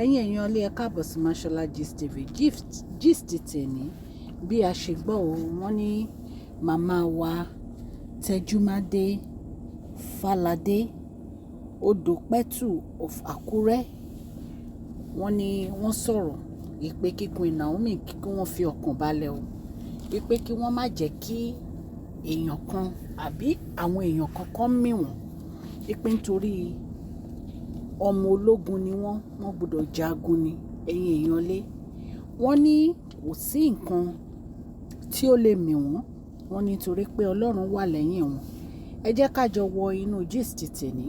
Ẹ̀yin èèyàn ilé, ẹ káàbọ̀ sí Mashola Gist TV. Gist tèmi, bí a ṣe gbọ́ o, wọ́n ní màmá wa Tejumade Falade, Odòpẹ̀tù of Àkúrẹ́, wọ́n ní wọ́n sọ̀rọ̀ ìpè kí Queen Naomi kí wọ́n fi ọkàn balẹ̀ o, wípé kí wọ́n má jẹ́ kí èèyàn kan àbí àwọn èèyàn kankan mì wọ́n, wípé nítorí ọmọ ológun ni wọ́n, wọ́n gbọdọ̀ jagun ni. Ẹ̀yin èèyàn lé, wọ́n ní kò sí nǹkan tí ó lè mì wọ́n, wọ́n ní torí pé Ọlọ́run wà lẹ́yìn wọn. Ẹ jẹ́ ká jọ wọ inú gist tèmi.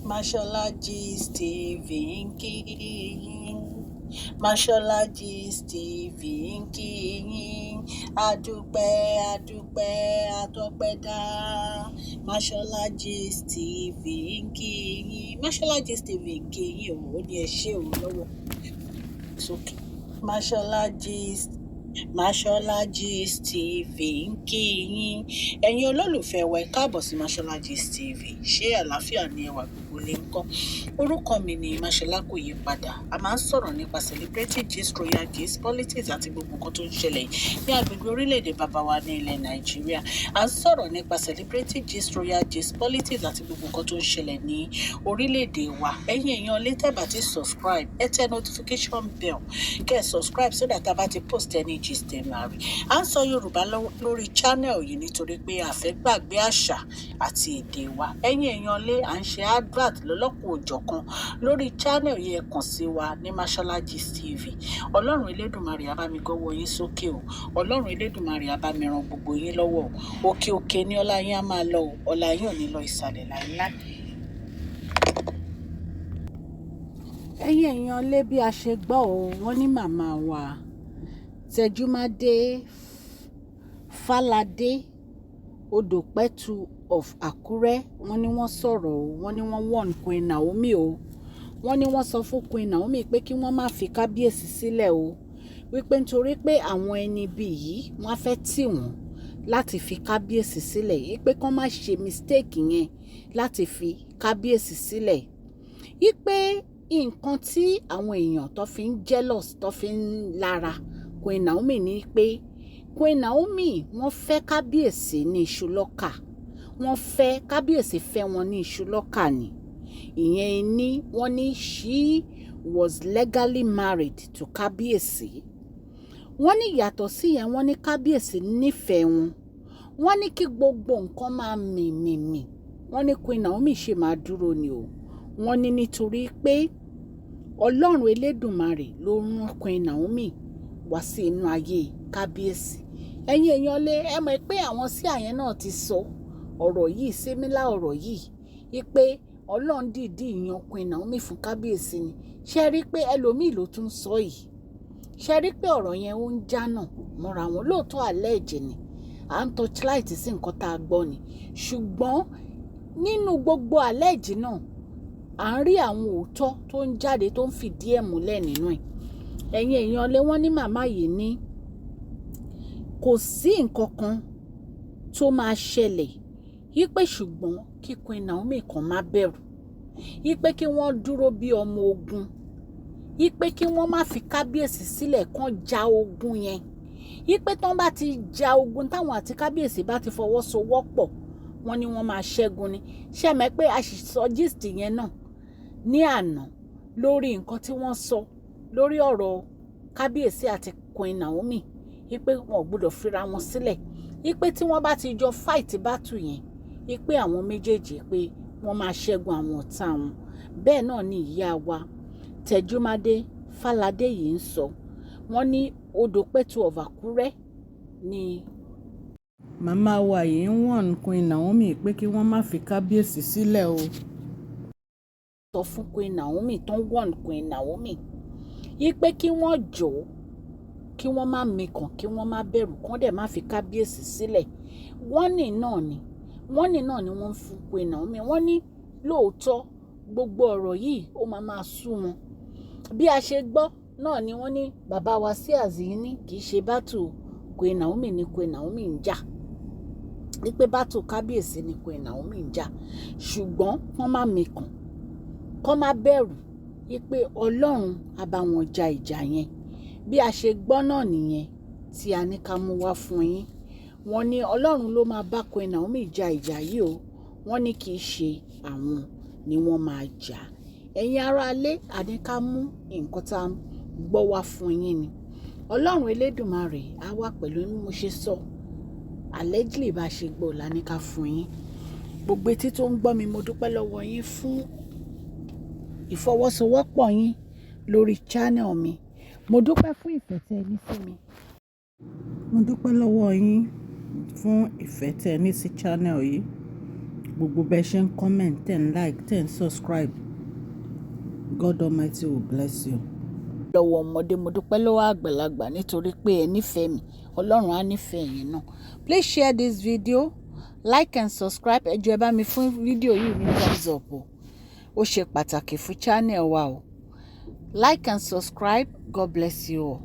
Mashola Gist TV ń kí yín. Mashola Gist TV ń kí yín. Adúpẹ́, adúpẹ́, atọ́pẹ́dá. Mashola Gist TV ń kí yín. Mashola Gist TV ń kí yín o. Ó ní ẹ ṣé o lọ́wọ́ sókè. Mashola Gist, Mashola Gist TV ń kí yín. Ẹ̀yin olólùfẹ́ wa, ẹ káàbọ̀ sí Mashola Gist TV. Ṣé àlàáfíà ni ẹwà gbogbo lè ń kọ́? Orúkọ mi ni Mashola, kò yí padà. A máa ń sọ̀rọ̀ nípa celebrity gist, royal gist, politics àti gbogbo nǹkan tó ń ṣẹlẹ̀ ní agbègbè orílẹ̀-èdè bàbá wa ní ilẹ̀ Nàìjíríà. A ń sọ̀rọ̀ nípa celebrity gist, royal gist, politics àti gbogbo nǹkan tó ń ṣẹlẹ̀ ní orílẹ̀-èdè wa. Ẹ̀yin èèyàn lè tẹ́ bá ti subscribe, ẹ tẹ notification bell, kẹ́ ẹ subscribe so that a bá ti post any gist, ẹ máa rí. À ń sọ Yorùbá lórí channel yìí nítorí pé a fẹ́ gbàgbé àṣà àti èdè wa. Ẹ̀yin èèyàn lé, à ń ṣe advert lọ́lọ́kùn òjọ̀kan lórí channel yìí. Ẹ kàn sí wa ní Mashola Gist TV. Ọlọ́run Elédùmarè á bá mi gọ́wọ́ yín sókè o. Ọlọ́run Elédùmarè á bá mi ran gbogbo yín lọ́wọ́ o. Òkè òkè ní ọlá yín á máa lọ o. Ọlá yín ò ní lọ ìsàlẹ̀ láíláí. Ẹ̀yin èèyàn lé, bí a ṣe gbọ́ o, wọ́n ní màmá wa Tejumade Falade, Odòpẹ̀tù of Àkúrẹ́, wọ́n ní wọ́n sọ̀rọ̀ o. Wọ́n ní wọ́n warn Queen Naomi o. Wọ́n ní wọ́n sọ fún Queen Naomi pé kí wọ́n má fi kábíyèsí sílẹ̀ o, wípé nítorí pé àwọn ẹni bí yìí, wọ́n fẹ́ tì wọ́n láti fi kábíyèsí sílẹ̀, wípé kán má ṣe mistake yẹn láti fi kábíyèsí sílẹ̀, wípé nǹkan tí àwọn èèyàn tó fi ń jealous, tó fi ń lára Queen Naomi ní pé Queen Naomi, wọ́n fẹ́ kábíyèsí ní iṣu lọ́kà. Wọ́n fẹ́ kábíyèsí, fẹ́ wọn ní iṣu lọ́kà ni. Ìyẹn ní wọ́n ní she was legally married to kábíyèsí. Wọ́n ní yàtọ̀ sí yẹn, wọ́n ní kábíyèsí nífẹ̀ẹ́ wọn. Wọ́n ní kí gbogbo nǹkan máa mì mì mì, wọ́n ní Queen Naomi ṣì máa dúró ni o. Wọ́n ní nítorí pé Ọlọ́run Elédùmarè ló rán Queen Naomi wá sí inú ayé kábíyèsí. Ẹ̀yin èèyàn lé, ẹ mọ̀ pé àwọn sí àyẹn náà ti sọ ọ̀rọ̀ yìí, similar ọ̀rọ̀ yìí, wípé Ọlọ́run dìídì yan Queen Naomi fún kábíyèsí ni. Ṣe rí i pé ẹlòmíì ló tún sọ yìí? Ṣe rí i pé ọ̀rọ̀ yẹn ó ń jánà mọ́ra wọn? Lóòótọ́, àlẹ́ ẹ̀jẹ̀ ni à ń torchlight sí nǹkan tá a gbọ́ ni, ṣùgbọ́n nínú gbogbo àlẹ́ ẹ̀jẹ̀ náà, à ń rí àwọn òótọ́ tó ń jáde, tó ń fìdí ẹ̀ múlẹ̀ nínú ẹ̀. Ẹ̀yin èèyàn lé, wọ́n ní màmá yìí ní kò sí nǹkan kan tó máa ṣẹlẹ̀, wípé ṣùgbọ́n kí Queen Naomi kan má bẹ̀rù, wípé kí wọ́n dúró bí ọmọ ogun, wípé kí wọ́n má fi kábíyèsí sílẹ̀, kán ja ogun yẹn, wípé tán bá ti ja ogun, táwọn àti kábíyèsí bá ti fọwọ́sowọ́pọ̀, wọ́n ní wọ́n máa ṣẹ́gun ni. Ṣé ẹ mọ̀ pé a sì sọ gist yẹn náà ní àná lórí nǹkan tí wọ́n sọ lórí ọ̀rọ̀ kábíyèsí àti Queen Naomi, wípé wọn ò gbọ́dọ̀ fira wọn sílẹ̀, wípé tí wọ́n bá ti jọ fight battle yẹn, wípé àwọn méjèèjì, pé wọ́n máa ṣẹ́gun àwọn ọ̀tá wọn. Bẹ́ẹ̀ náà ni ìyá wa Tẹjúmádé Fáládé yìí ń sọ. Wọ́n ní Odòpẹ̀tù of Àkúrẹ́ ni màmá wa yìí ń warn Queen Naomi pé kí wọ́n má fi kábíyèsí sílẹ̀ o. Sọ fún Queen Naomi, tó ń warn Queen Naomi yí pé kí wọ́n jọ̀ọ́, kí wọ́n má mikàn, kí wọ́n má bẹ̀rù, kán dẹ̀ má fi kábíyèsí sílẹ̀. Wọ́n ní náà ni wọ́n ní náà ni wọ́n ń fún Queen Naomi. Wọ́n ní lóòótọ́, gbogbo ọ̀rọ̀ yìí, ó máa máa sú wọn. Bí a ṣe gbọ́ náà ni wọ́n ní bàbá wa sí àzíní, kì í ṣe battle Queen Naomi ni Queen Naomi ń jà, wípé battle kábíyèsí ni Queen Naomi ń jà, ṣùgbọ́n wọ́n má mikàn. Kó má bẹ̀rù wípé Ọlọ́run á bá wọn ja ìjà yẹn. Bí a ṣe gbọ́ náà nìyẹn tí a ní ká mú wá fún yín. Wọ́n ní Ọlọ́run ló máa bá Queen Naomi ja ìjà yìí o. Wọ́n ní kì í ṣe àwọn ni wọ́n máa jà. Ẹ̀yin aráalé, a ní ká mú nǹkan tá a gbọ́ wá fún yín ni. Ọlọ́run Elédùmarè á wà pẹ̀lú. Bí mo ṣe sọ, allegedly, bá ṣe gbọ́ la ní ká fún yín. Gbogbo etí tó ń gbọ́ mi, mo dúpẹ́ lọ́wọ́ yín fún ìfọwọ́sowọ́pọ̀ yín lórí channel mi. Mo dúpẹ́ fún ìfẹ́ tẹ́ ẹ ní sí mi. Mo dúpẹ́ lọ́wọ́ yín fún ìfẹ́ tẹ́ ẹ ní sí channel yìí. Gbogbo bẹ́ ṣe ń comment, ten like, ten subscribe. God Almighty will bless you. Lọ́wọ́ ọmọdé, mo dúpẹ́ lọ́wọ́ àgbàlagbà, nítorí pé ẹ nífẹ̀ẹ́ mi. Ọlọ́run á nífẹ̀ẹ́ yín náà. Please share this video, like and subscribe. Ẹ jọ̀ọ́, ẹ bá mi fún fídíò yìí ní thumbs up o. Ó ṣe pàtàkì fún channel wa o. Like and subscribe. God bless you all.